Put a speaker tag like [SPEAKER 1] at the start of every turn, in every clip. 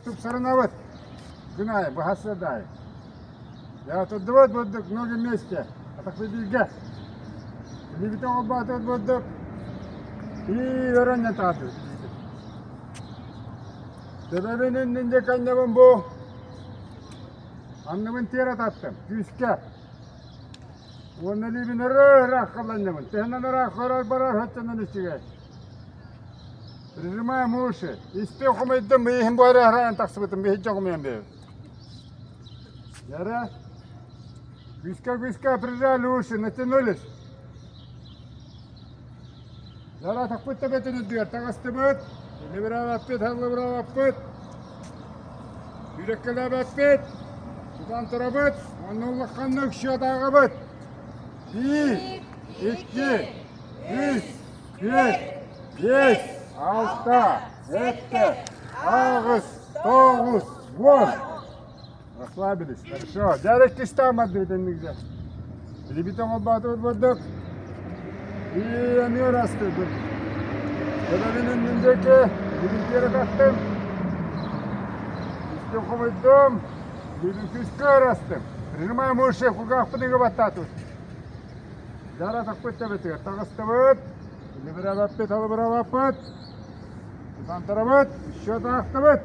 [SPEAKER 1] Тупсарынабыт. Күн аайы, быһа да аайы. Я турдубут бурдук ноги вместе. Атахпыт бииргэ. Илиибитин холбоотубут бурдук. И өрөн таатыбыт. Төбөбүн иннин диэки анньабын бу. Анныбын тиэрэ таттым, күүскэ. Уонна илиибин өрө ыраах халланньабын. Төһөнөн ыраах көрөр барар оччонон үчүгэй. Прижимаем уши. Испин хомуйдум, иһин буора араан тахсыбытым, биһиджи хомуйан биэбит. Яра. Күүскэ-күүскэ прижали уши, натянулись. Яра тахпыт төбөтүн үрдүгэр таҕыстыбыт. Илибирээбэппит, халлыбыраабаппыт. Сүүрэккэлээбэппит. Тутан турабыт. Уонна улаханнык счетааҕыбыт. Биир, икки, үс, түөрт, биэс, алта, сэттэ, аҕыс, тоҕус, уон. Расслабились. Хорошо. Дьэ, иккистээн бардыбыт иннигигэ. Илибит оҥорбоотубут бурдук. И эмиэ ырастыыбыт. Төбөбүн иннин диэки илибин тиэрэ таттым. Испин хомуйдум. Илибин күүскэ ырастым. Прижимаем уши, кулгаахпын ыга баттаатыбыт. Дьара тахпыт төбөтүгэр таҕыстыбыт. Илибирээбэппит, алыбыраабаппыт. Тутан еще таахтыбыт.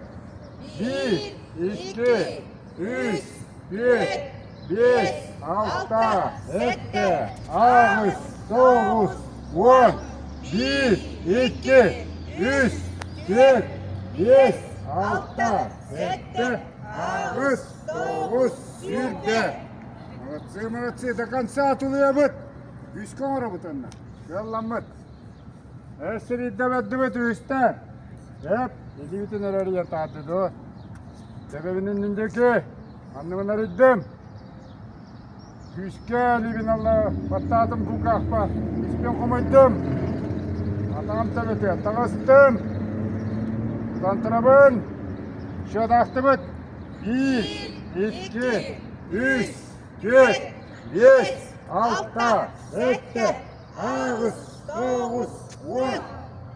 [SPEAKER 1] Биир, икки, үс, түөрт, биэс, алта, сэттэ, аҕыс, тоҕус, уон, биир, икки, үс, түөрт, биэс, алта, сэттэ, аҕыс, тоҕус, сүүрбэ. Молодцы, молодцы, до конца тулуйабыт. Күүскэ оҥоробут онно. Кыалламмыт. Эсиридэ бэрдибит үһүстэ. Эп, илиибитин эрэрийэн таарды дуо? Төбөбүн иннин диэки, анныбын арыйдым. Күүскэ илиибин алла баттаатым кулгаахпа, испин хомуйдум. Атаҕым төбөтүгэр таҕыстым. Тутан турабын. Счетаахтыбыт. Биир, икки, үс, түөрт, биэс, алта, сэттэ, аҕыс, тоҕус, уон,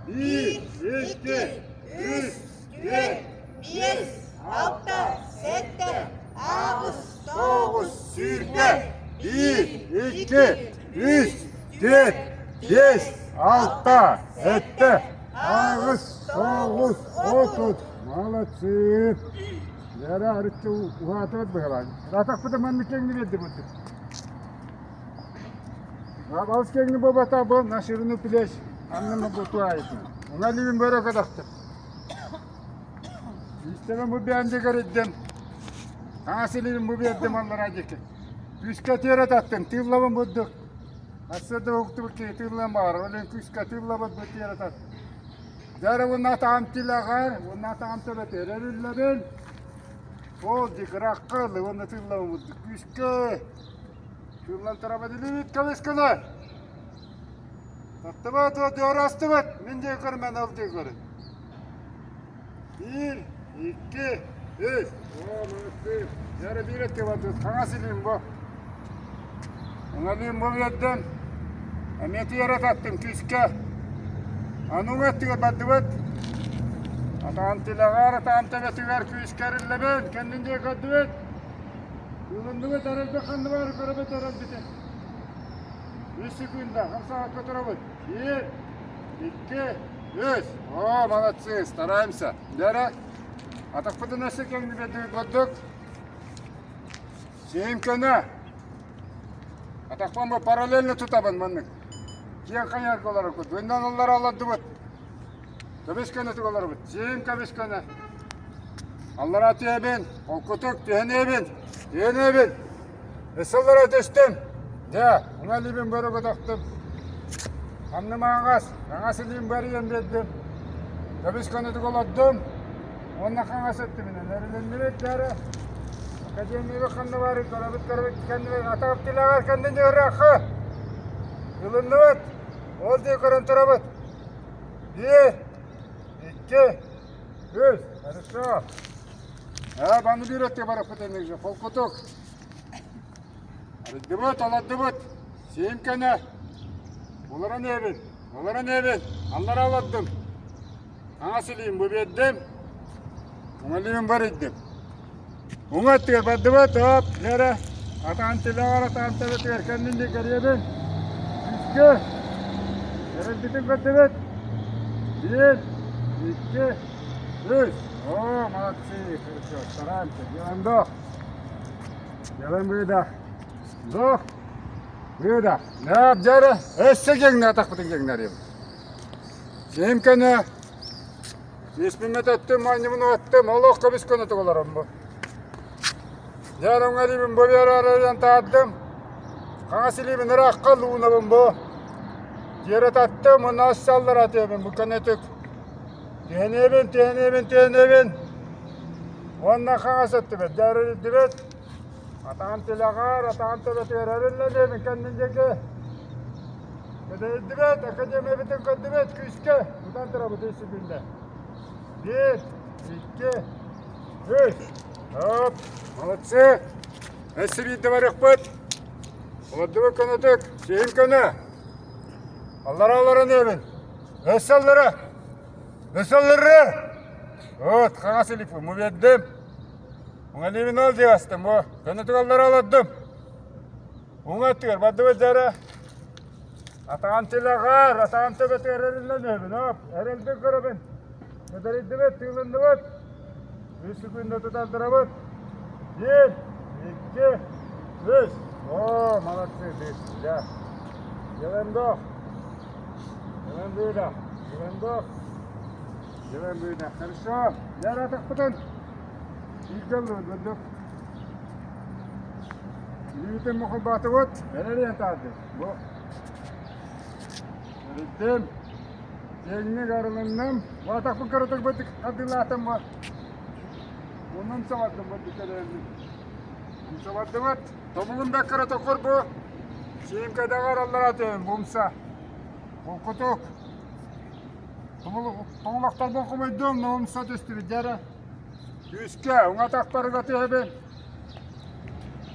[SPEAKER 1] биир, икки, үс, түөрт,
[SPEAKER 2] биэс, алта, сэттэ, аҕыс,
[SPEAKER 1] тоҕус, сүүрбэ, биир, икки, үс, түөрт, биэс, алта, сэттэ, аҕыс, тоҕус, отут. Молодцы! Дьэ, арыччы уһаатыбыт быһалаан. Атахпыта маннык кэҥни биэрди бурдук. Балыс кэҥни буолбата бу на ширину плеч аннын бутуайытын. Уҥа илиибин бөрө көтөхтүм. Истэбин бу биэн дигэриддим. Таҥас илиибин бу биэрдим аллараа диэки. Күүскэ тиэрэ таттым, тыыллабын бурдук. Сарсыарда уһуктубут киһи тыыллыан баҕарар, ол иһин күүскэ тыыллабыт бу тиэрэ таттым. Дьэ уонна атаҕым тилэҕэр, уонна атаҕым төбөтүгэр эриллэбин. Ол диэки ырахха ылы уонна тыыллабын бурдук күүскэ. Тыыллан турабын илиибит кэбискэлэ. Таттыбат уот астыбат, мин диэки көрүмэн ол диэки көрүн. Биир, икки, үс. Оо, молодцы. Дьэ биир өттү бардыбыт. Хаҥас илиим бу. Уҥа илиим бу биэрдим. Эмиэ тиэрэ таттым күүскэ. Аны уҥа өттүгэр бардыбыт. Атаҕым тилэҕэр, атаҕым төбөтүгэр күүскэ эриллэбин. Кэннин диэки көрдүбүт. Ылынныбыт, эрэлбит ханныбар көрөбүт эрэлбитин. Үс секунда, хамсаҕа турабыт. Биир, икки, үс. О, молодцы, стараемся. Дьэ, атахпытын өссө кэҥнибэтибит курдук. Сиэм көнө. Атахпын бу параллельно тутабын маннык. Киэҥ хайарга олорор курдук. Өннөн оллара олордубут. Көбүс көнөтүк олоробут. Сиэм көбүс көнө. Аллараа түһэбин, холкутук түһэниэбин, түһэниэбин. Ысыллара түстүм. Дьэ, уҥа илиибин бөрө көтөхтүм. Анным аҥаас, хаҥас илиим бэрийэн биэрдим. Көбүс көнөтүк олордум. Уонна хаҥас өттүбүнэн эрилиннибит дьэ Академияга ханна баарый көрөбүт көрөбүт кэннибит атаҕым тилэҕэр кэннин ыраахха. Ылынныбыт. Ол диэки көрөн турабыт. Биир, икки, үс. Хорошо. Аа, баны биир өттү барыппыт эмиэ холкутук. Арыйдыбыт, олордубут. Сиим көнө. Олорон иһэбин, олорон иһэбин. Аллара олордум. Хаҥас илиим бу биэрдим. Уҥа илиибин барыйдым. Уҥа өттүгэр бардыбыт, оп, эрэ, атаҕын тилэҕэр, атаҕын төбөтүгэр кэннин диэки эрийэбин. Күүскэ, эрэлбитин көрдүбүт. Биир, икки, үс. О, молодцы, хорошо, стараемся, делаем вдох. Делаем выдох. Вдох, выдох. Нап, дьэ, өссө киэҥнэ атахпытын киэҥнэриэбит. Сиэм көнө, Испин өттүм, моонньубун уоттум, олох көбүс көнөтүк олорон бу. Дьэ, уҥа илиибин бу биэрэ таардым. Хаҥас илиибин ыраахха луунабын бу. Тиэрэ таттым, уонна саллара атыабын бу көнөтүк. Түһэниэбин, түһэниэбин, түһэниэбин. Уонна хаҥас өттүбэт, дьэ эрилдибит. Атаҕын тилэҕэр, атаҕын төбөтүгэр эриллэниэбин кэннин диэки. Кэтэйдибит, академиябытын көрдүбүт, күүскэ тутан турабыт үс секунда. Биир, икки, үс. Оп, молодцы. Өссө биирдэ барыахпыт. Олордубут көнөтүк, сиһин көнө. Аллара олорон иһэбин. Өссө аллара. Өссө аллара. Вот, хаҥас илииппин бу биэрдим. Уҥа илиибин ол диэки астым бу. Көнөтүк аллара олордум. Уҥа өттүгэр бардыбыт дьэ Атаҕын тилэҕэр, атаҕын төбөтүгэр эриллэн үһүбүн, оп, эрэлбин көрөбүн. Кэдэрийдибит, тыылынныбыт. Үс секунда тутардырабыт. Биир, икки, үс. О, молодцы, дьэ. Делаем вдох. Делаем выдох. Делаем вдох. Делаем выдох. Хорошо. Дьэ, атахпытын. Бииргэ ыллыбыт, Илиитин мохолбоотубут, эрэлиэн таарды. Бу Эрийдим, киэҥник арылынным, баатахпын кыратык бытык хардыылаатым бу. Муннун сабардым бу кэлээммин. Сабардыбыт, тобугум да кыратык бу. Сиимкэдэҕэр аллара түһэн бумса. Булкутук. Тоҥолохторбун хомуйдум, но умса түстүбүт дьэ Күүскэ, уҥа атахпарыга түһэбин.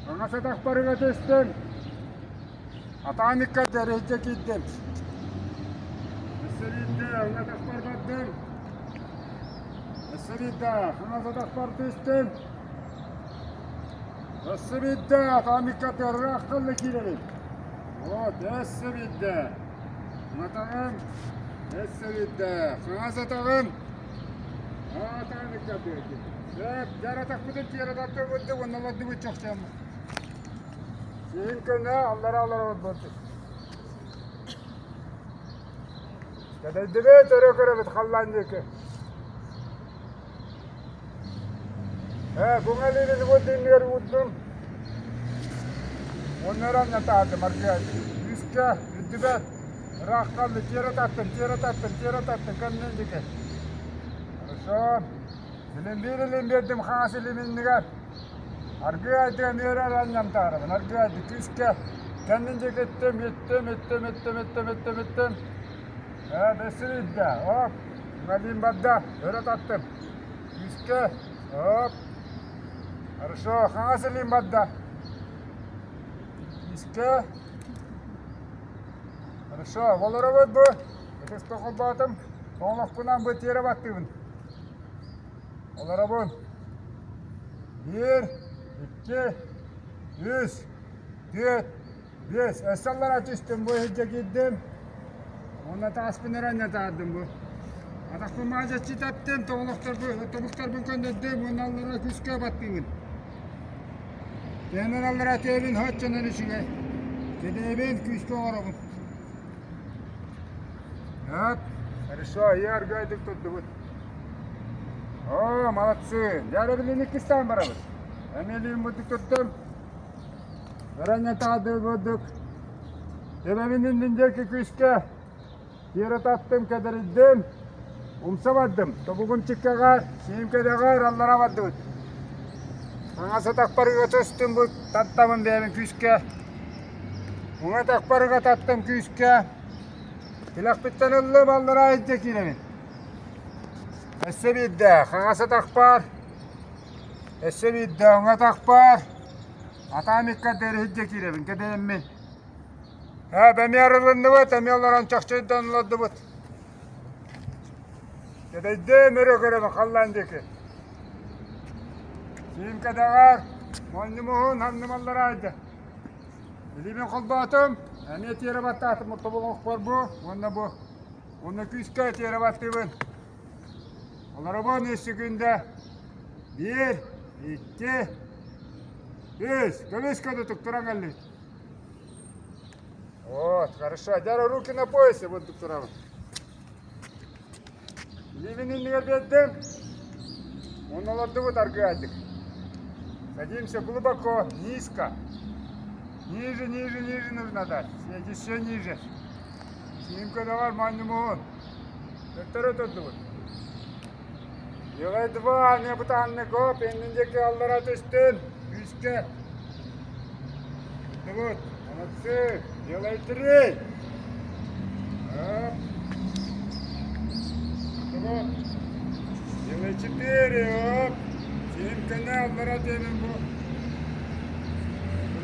[SPEAKER 1] Хаҥас атахпарыга түстүм. Атаҕым иккэрдэ эрэйгэ киирдим. Өссө биирдэ уҥа атахпар бардым. Өссө биирдэ хаҥас атахпар түстүм. Өссө биирдэ атаҕым иккэрдэ ырааххалла киирэбин. Вот, өссө биирдэ. Уҥа атаҕым, өссө биирдэ. Хаҥас атаҕым, Дьаратахпытын тиэрэ тартыбыт уонна олордубут чохчооммут. Сиһин көнө аллара олоробут буолбут. Кэдэйдибит өрө көрөбүт халлаан диэки. Ээ, буҥа илиибин уот иннигэр уурдум. Уонна эрэ анньатаатым аргыай. Күүскэ, үрдүбэр. Ыраах хаалла, тиэрэ таттым, тиэрэ таттым, тиэрэ таттым, кэннин диэки. Хорошо. Илин биир илин биэрдим хаҥас илин иннигэр. Аргыый айдыан үөрэр анньан таарабын. Аргыый айды күүскэ. Кэннин диэки иттим, иттим, иттим, иттим, иттим, иттим, иттим. Ээ, бэсирийдэ. Оп. Илиим барда. Өрө таттым. Күүскэ. Оп. Хорошо. Хаҥас илиим барда. Күүскэ. Хорошо, олоробут бу. Ытыспын холбоотум. Тоҥолохпунан бу тиэрэ баттыыбын. Олоробун. Биир, икки, үс, түөрт, биэс. Өссө аллара түстүм бу иһирдьэ киирдим. Уонна тааспын эрэ анньатаардым бу. Атахпын маадьаччы тэптим, тоҥолохторбун, тобуктарбын көннөрдүм уонна аллара күүскэ баттыыбын. Тыанан аллара түөбүн оччонон үчүгэй. Кэтэһэбин, күүскэ оҥоробун. Вот, хорошо, я аргайдык турдубут. О, молодцы! Дьэ, билин иккистээн барабыт. Эмиэ бурдук туттум. Ырання таадыы бурдук. Төбөбүн иннин диэки күүскэ Тиэрэ таттым, кэдэрийдим, умса бардым, тобугум чиккэҕэр, сиим кэдэҕэр аллара бардыбыт. Хаҥас атахпар ыга түстүм, бу таттабын бэйэбин күүскэ. Уҥа атахпар ыга таттым күүскэ. Тилэхпиттэн ыллым, аллараа илдьэ киирэбин. Өссө биирдэ хаҥас атахпар, өссө биирдэ уҥа атахпар, атаам иккэрдэ иһирдьэ киирэбин, кэдэйэммин. Ээ, эмиэ арылынныбыт, эмиэ олорон чахчыйдан олордубут. Кэдэйдиэм өрө көрөбүн халлаан диэки. Сиим кэтэҕэр, моонньум уһун, санным аллараа илдьэ. Илиибин холбоотум, эмиэ тиэрэ баттаатым тобоҕохпор бу уонна бу. Уонна күүскэ тиэрэ баттыыбын. Олоробун үс секүндэ. Биир, икки, үс. Көмүс көнө туран кэллибит. Вот, хорошо. Дьэ, руки на поясе буолдук турабын. Илиибин иннигэр биэрдим. Уонна олордубут аргыайдык. Садимся глубоко, низко. Ниже, ниже, ниже нужно дать. Еще ниже. Снимка давай манньумуун. Төттөрү турдубут. Делай два, не бытааннык гоп, иннин диэки аллара түстүн. Күүскэ. Вот, молодцы. Делай три. Оп. Вот. Делай четыре. Оп. Сиим кэннэ аллара диэмин бу.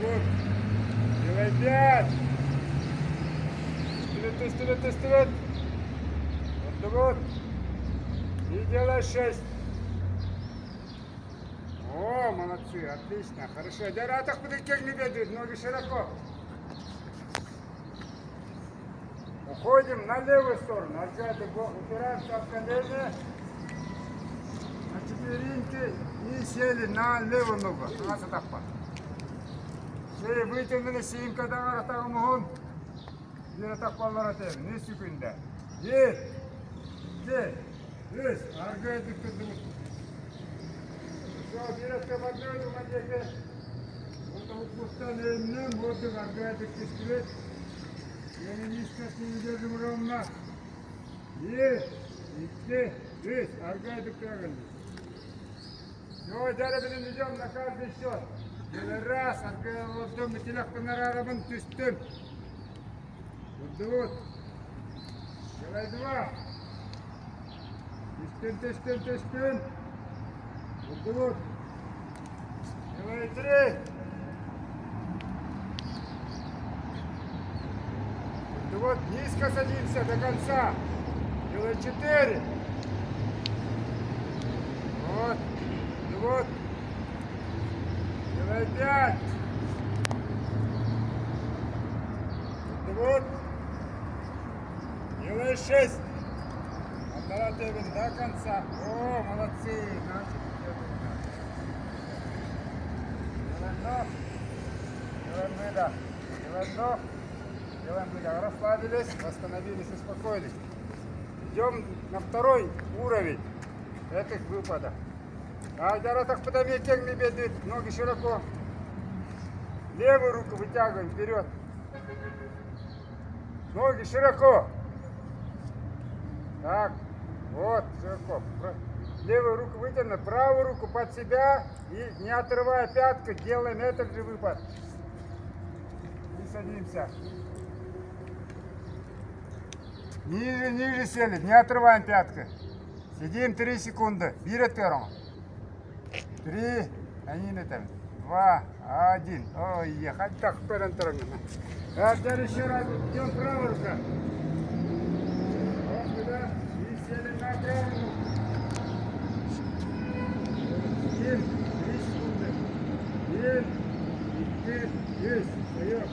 [SPEAKER 1] Вот. Делай пять. Түстүбүт, түстүбүт, түстүбүт. Вот. И делай шесть. О, молодцы, отлично, хорошо. Дьэ, атахпытын кэҥни биэрдибит, ноги широко. Уходим на левую сторону. Опять упираемся в колени, на четвереньки и сели на левую ногу. Хаҥас атахпа. Шея вытянули, сиим кэтэҕэр атаҕым уһун. Биир атах баллар этим. Үс секунда. Биир, икки, үс. Аргыйдык турдубут. Все, биир өттө бардыбыт уҥа диэки. Уккуттан өйүннүм, бурдук аргыйдык түстүбүт. Yeni низко держим ровно. Биир, икки, үс. Аргыйдык турагын. Все, дьэ билин идем на каждый счет. Раз, аргыйдым, тилэхпин араарабын түстүм. Турдубут. Делай два. Түстүм, түстүм, түстүм. Турдубут. Делай три. Вот низко садимся до конца. Делай четыре. Вот. Вот. Делай пять. Вот. Делай шесть. Отдала до конца. О, молодцы. Значит, делаем вдох. Делаем выдох. Делаем вдох. Делаем выдох. Расслабились, восстановились, успокоились. Идем на второй уровень этих выпадов. А ноги широко. Левую руку вытягиваем вперед. Ноги широко. Так, вот, широко. Левую руку вытянули, правую руку под себя и не отрывая пятку, делаем этот же выпад. И садимся. Ниже, ниже сели, не отрываем пятку. Сидим 3 секунды. Биир өттүгэр. Три, они там. Два, один. Ой, ехать так А теперь еще раз идем правая рука. Вот сюда. И сели на правую руку. Сидим. 3 секунды. Биир, икки, үс. Встаем.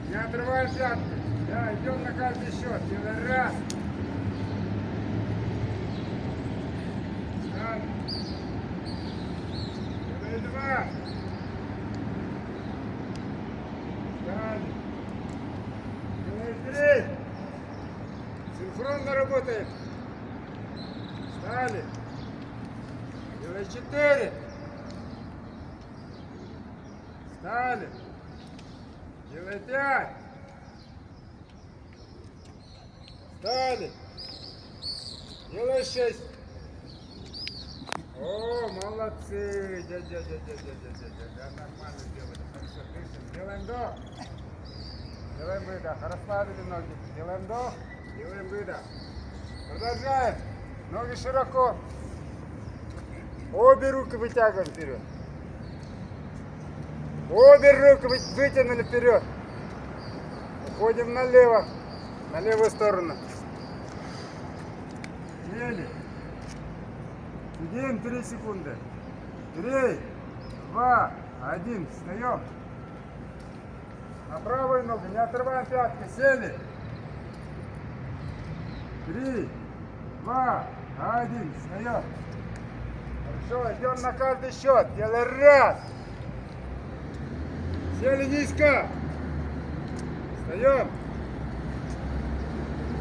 [SPEAKER 1] Не отрываем пятки. Да, идем на каждый счет. Делаем раз. Встали. Делай два. Встали. Делай три. Синхронно работаем. Встали. Делай четыре. Встали. Делай пять. Встали. Делай шесть. О, молодцы. Дядя, дядя, дядя, дядя, дядя. Нормально сделали. Хорошо, дышим. Делаем вдох. Делаем выдох. Расслабили ноги. Делаем вдох. Делаем выдох. Продолжаем. Ноги широко. Обе руки вытягиваем вперед. Обе руки вытянули вперед. Уходим налево, на левую сторону. Сели. Сидим 3 секунды. Три. Два, один. Встаем. На правую ногу, не отрываем пятки. Сели. Три, два, один. Встаем. Хорошо, идем на каждый счет. Делай раз. Сели низко. Встаем.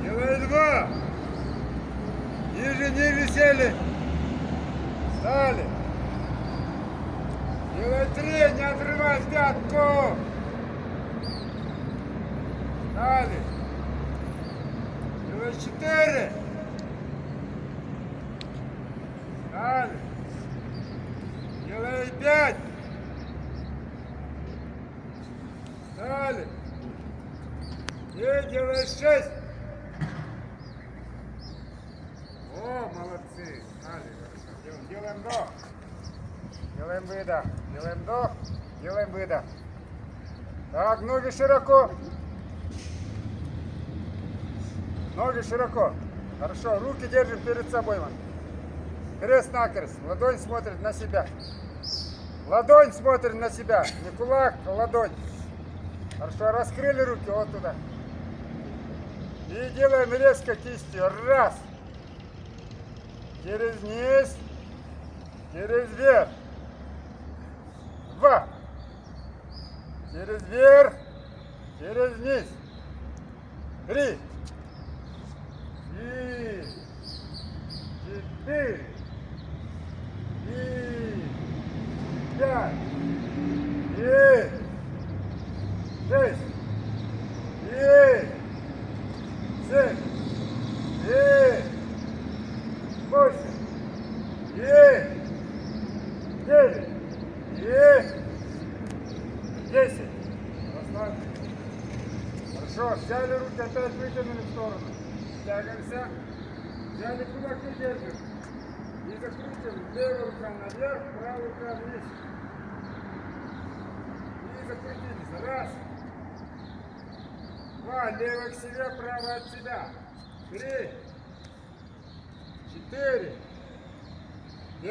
[SPEAKER 1] Делай два. Ниже, ниже сели. Встали. Делай три, не отрывай пятку. Встали. Делай четыре. Встали. Делай пять. Встали. И делай шесть. О, молодцы. Встали. Хорошо. Делаем, делаем вдох. Делаем выдох. Делаем вдох. Делаем выдох. Так, ноги широко. Ноги широко. Хорошо, руки держим перед собой. Вон. Крест-накрест. Ладонь смотрит на себя. Ладонь смотрит на себя. Не кулак, а ладонь. Хорошо, раскрыли руки вот туда. И делаем резко кистью. Раз. Через низ. Через верх. Два. Через верх. Через низ. Три. И четыре. И пять. И шесть. И семь. И восемь. И девять. И 10. Расслабьте. Хорошо, взяли руки, опять вытянули в сторону. Тянемся. Взяли кулаки, держим. И закручиваем. Левая рука наверх, правая рука вниз. И закрутились. Раз. Два. Левая к себе, правая от себя. Три. Четыре.